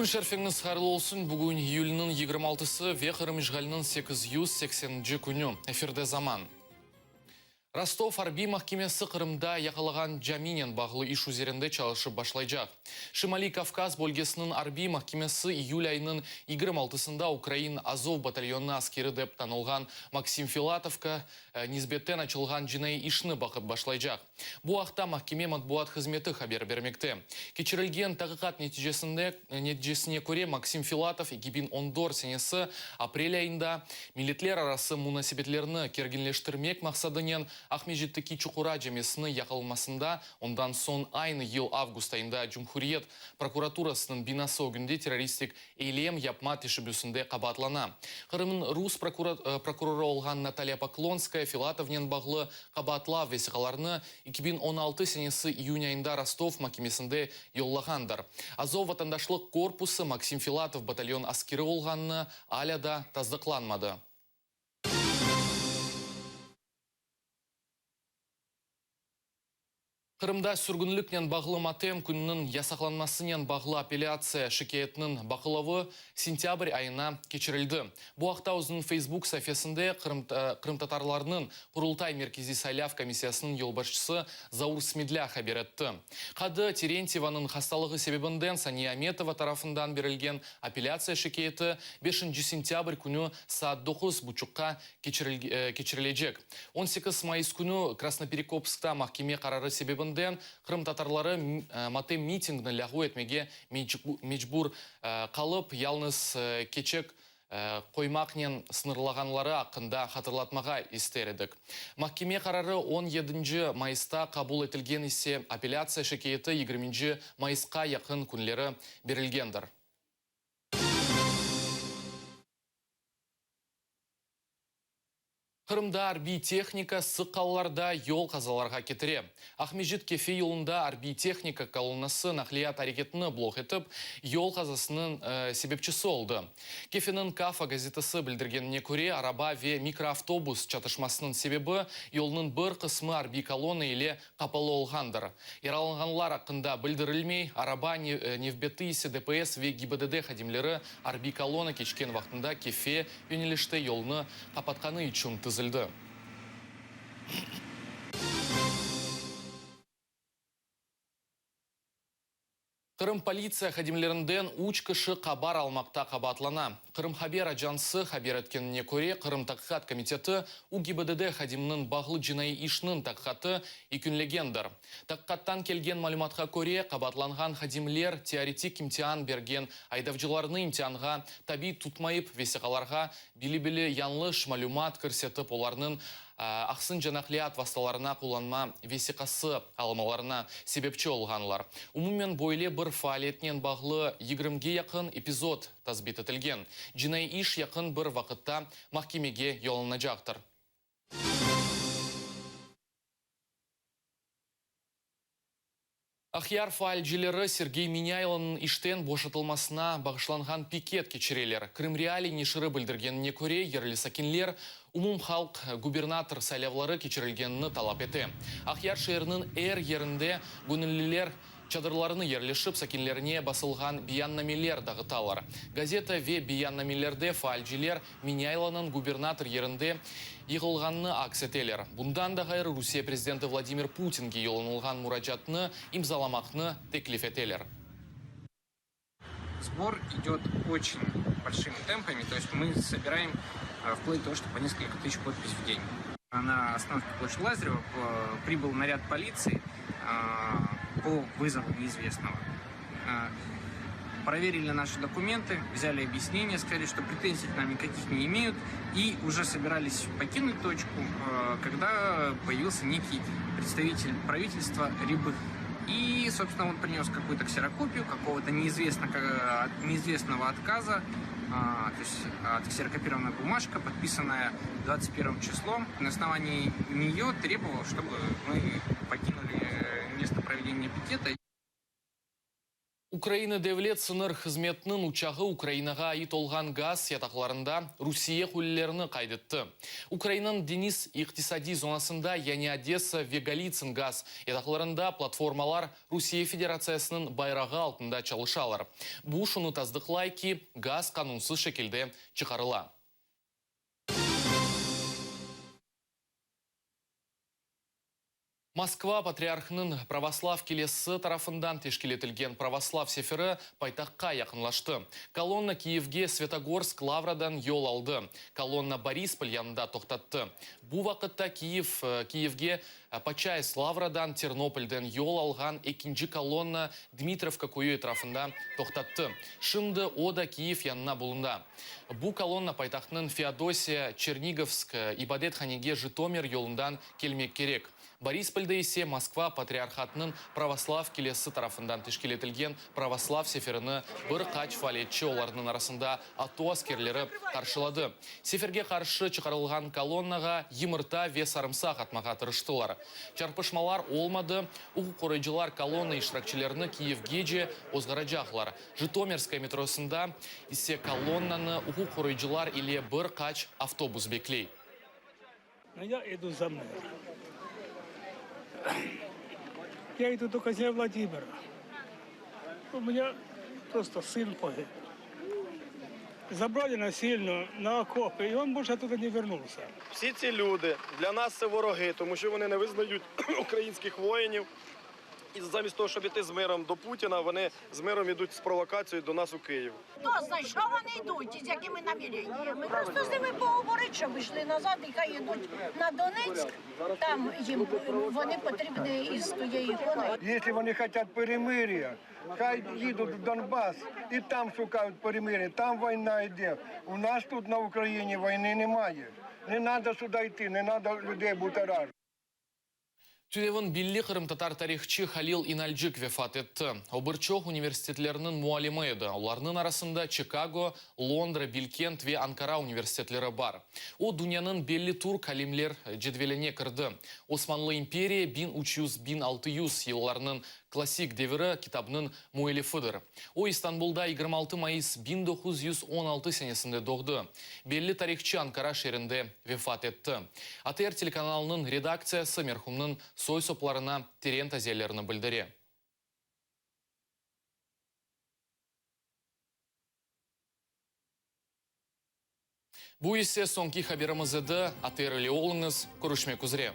Kün şerfiñiz hayırlı olsun! Bugün iyülniñ 26-sı ve Qırım işğaliniñ 880-nci künü. Efirde Zaman. Rostov arbiy mahkemesi Qırımda yaqalağan caminen bağlı iş üzerinde çalışıp başlaycaq. Şimaliy Kavkaz bölgesiniñ arbiy mahkemesi iyül ayınıñ 26-sında ukrain Azov batalyonı askeri dep tanılğan Maksim Filatovqa nisbetten açılğan cinaiy işni baqıp başlaycaq. Bu aqta mahkeme matbuat hızmeti haber bermekte. Keçirilgen taqiqat neticesinde neticesine köre Maksim Filatov 2014 senesi aprel ayında milletlerarası munasebetlerni kerginleştirmek maqsadınen Aqmescitteki Çuqura camisini yaqılmasında, ondan soñ aynı yıl avgust ayında Cumhuriyet prokuraturasınıñ binası ögünde terroristik eylem yapma teşebbüsinde qabaatlana. Qırımnıñ rus prokurorı olğan Natalya Poklonskaya Filatovnen bağlı qabaatlav vesiqalarını 2016 senesi iyün ayında Rostov makemesinde yollağandır. Azov vatandaşlıq korpusı Maksim Filatov batalyon askeri olğanını alâ da tasdıqlanmadı. Qırımda sürgünliknen bağlı matem kününiñ yasaqlanmasınen bağlı apellâtsiya şikâyetiniñ baqılavı sentâbr ayına keçirildi. Bu aqta özüniñ Feysbuk saifesinde Qırımtatarlarnıñ Qurultay Merkeziy saylav komissiyasınıñ yolbaşçısı Zaur Smedlâ haber etti. Qadı Terentyevanıñ hastalığı sebebinden Saniye Ametova tarafından berilgen apellâtsiya şikâyeti beşinci sentâbr künü saat doquz buçuqqa keçirilecek. 18 mayıs künü Krasnoperekopskta mahkeme qararı sebebinden qırımtatarları matem mitingni lâğu etmege mecbur qalıp, yalnız keçek qoymaqnen sıñırlağanları aqqında hatırlatmağa ister edik. Mahkeme qararı on yedinci mayısta qabul etilgen ise, apellâtsiya şikâyeti yigirminci mayısqa yaqın künleri berilgendir. Qırımda arbiy tehnika sıq allarda yol qazalarğa ketire. Aqmescit-Kefe yolunda arbiy tehnika kolonnası naqliyat areketini blok etip, yol qazasınıñ sebepçisi oldı. Kefeniñ Kafa gazetası bildirgenine köre, araba ve mikroavtobus çatışmasınıñ sebebi, yolnıñ bir qısmı arbiy kolonna ile qapalı olğandır. Yaralanğanlar aqqında bildirilmey, araba nevbeti ise DPS ve GİBDD hadimleri arbiy kolonna keçken vaqtında Kefe yönelişte yolnı qapatqanı içün tizildi. Qırım politsiya hadimlerinden üç kişi qabar almaqta qabaatlana. Qırım Haber Ajansı haber etkenine köre, Qırım Taqiqat komiteti UGİBDD hadiminiñ bağlı cinaiy işniñ taqiqatı yekünlegendir. Taqiqattan kelgen malümatqa köre, qabaatlanğan hadimler teoretik imtian bergen aydavcılarnı imtianğa tabiy tutmayıp, vesiqalarğa bili-bili yañlış malümat kirsetip, olarnıñ aqsınca naqliyat vastalarına qullanma vesiqası almalarına sebepçi olğanlar. Umumen böyle bir faaliyetnen bağlı yigirmige yaqın epizod tasbit etilgen. Cinaiy iş yaqın bir vaqıtta mahkemege yollanacaqtır. Aqyar faalcileri Sergey Menâylonıñ işten boşatılmasına bağışlanğan piket keçireler. Krımrealiy neşiri bildirgenine köre, yerli sakinler umumhalq gubernator saylavları keçirilgenini talap ete. Aqyar şeeriniñ er yerinde göñülliler çadırlarını yerleşip, sakinlerine basılğan beyannameler dağıtalar. Gazeta ve beyannamelerde faalciler Menâylonıñ gubernator yerinde yığılğanını aks eteler. Bundan da ğayrı, Rusiye prezidenti Vladimir Putinge yollanılğan muracaatnı imzalamaqnı teklif eteler. Sbor idet oçen bolşimi tempami, to est mı sobiraem vplot do togo, çto po neskolko tısyaç podpis v den. Na ostanovke ploşçad Lazareva pribıl narâd politsii po vızovu neizvestnogo. Proverili naşı dokumentı, vzâli obyasneniye, skazali, çto pretenziy k nam nikakih ne imeyut, i uje sobiralis pokinut toçku, kogda poyavilsâ nekiy predstavitel pravitelstva Rябых i, sobstvenno, on prines kakuyu-to kserokopiyu kakogo-to neizvestnogo otkaza, to est otkserokopirovanaya bumažka, podpisanaya dvadtsat pervım çislom, na osnovaniyi neyo trebovал, çtoby mı pokinuli mesto provedeniya piketa. Ukraina Devlet sıñır hızmetiniñ uçağı Ukrainağa ait olğan gaz yataqlarında Rusiye qullelerini qayd etti. Ukrainanıñ deñiz iqtisadiy zonasında, yani Odessa ve Golitsın gaz yataqlarında platformalar Rusiye Federatsiyasınıñ bayrağı altında çalışalar. Bu şunı tasdıqlay ki, gaz qanunsız şekilde çıqarıla. Moskva patriarhınıñ pravoslav kilesi tarafından teşkil etilgen pravoslav seferi paytahtqa yaqınlaştı. Kolonna Kiyevge Svetogorsk Lavradan yol aldı. Kolonna Borispol yanında toqtattı. Bu vaqıtta Kiyev Kiyevge Poçaysk Lavradan, Ternopolden yol alğan ekinci kolonna Dmitrovka köyü etrafında toqtattı. Şimdi o da Kiyev yanına bulunda. Bu kolonna paytahtnıñ Feodosiya, Çernigovsk, ibadethanege Jıtomir yolundan kelmek kerek. Borispolde ise Moskva patriarhatınıñ pravoslav kilesi tarafından teşkil etilgen pravoslav seferini bir qaç faaliyetçi, olarnıñ arasında ATO askerleri qarşıladı. Seferge qarşı çıqarılğan kolonnağa yımırta ve sarımsaq atmağa tırıştılar. Çarpışmalar olmadı, uquqqoruyıcılar kolonna iştirakçilerini Kiyevgece ozğaracaqlar. Jitomirskaya metrosında ise kolonnanı uquqqoruyıcılar ile bir qaç avtobus bekley. Но я иду за мэр. Я иду до князя Владимира. У меня просто сын погиб. Забрали насильно на окопы, и он больше оттуда не вернулся. Всі ці люди для нас це вороги, тому що вони не визнають українських воїнів. І замість того, щоб іти з миром до Путіна, вони з миром ідуть з провокацією до нас у Київ. Хто знає, що вони йдуть і з якими наміреннями. Просто з ними поговорити, щоб йшли назад і хай йдуть на Донецьк, там їм вони потрібні із тією іконою. Якщо вони хочуть перемир'я, хай їдуть в Донбас і там шукають перемир'я, там війна йде. У нас тут на Україні війни немає. Не треба сюди йти, не треба людей бутаражити. Tünevin belli qırımtatar tarihçı Halil İnalcık vefat etti. O bir çoq universitetlerniñ muallimi edi, olarnıñ arasında Çikago, Londra, Bilkent ve Ankara universitetleri bar. O, dünyanıñ belli türk alimler cedveline kirdi. Osmanlı imperiya, 1300, 1600 yıllarınıñ klassik deviri kitabınıñ müellifidir. O, İstanbulda 26 mayıs 1916 senesinde doğdı. Belli tarihçı Ankara şeerinde vefat etti. ATR telekanalınıñ redaktsiyası merhumnıñ soy-soplarına teren taziyelerini bildire. Bu ise soñki haberimiz edi. ATR ile oluñız, körüşmek üzre.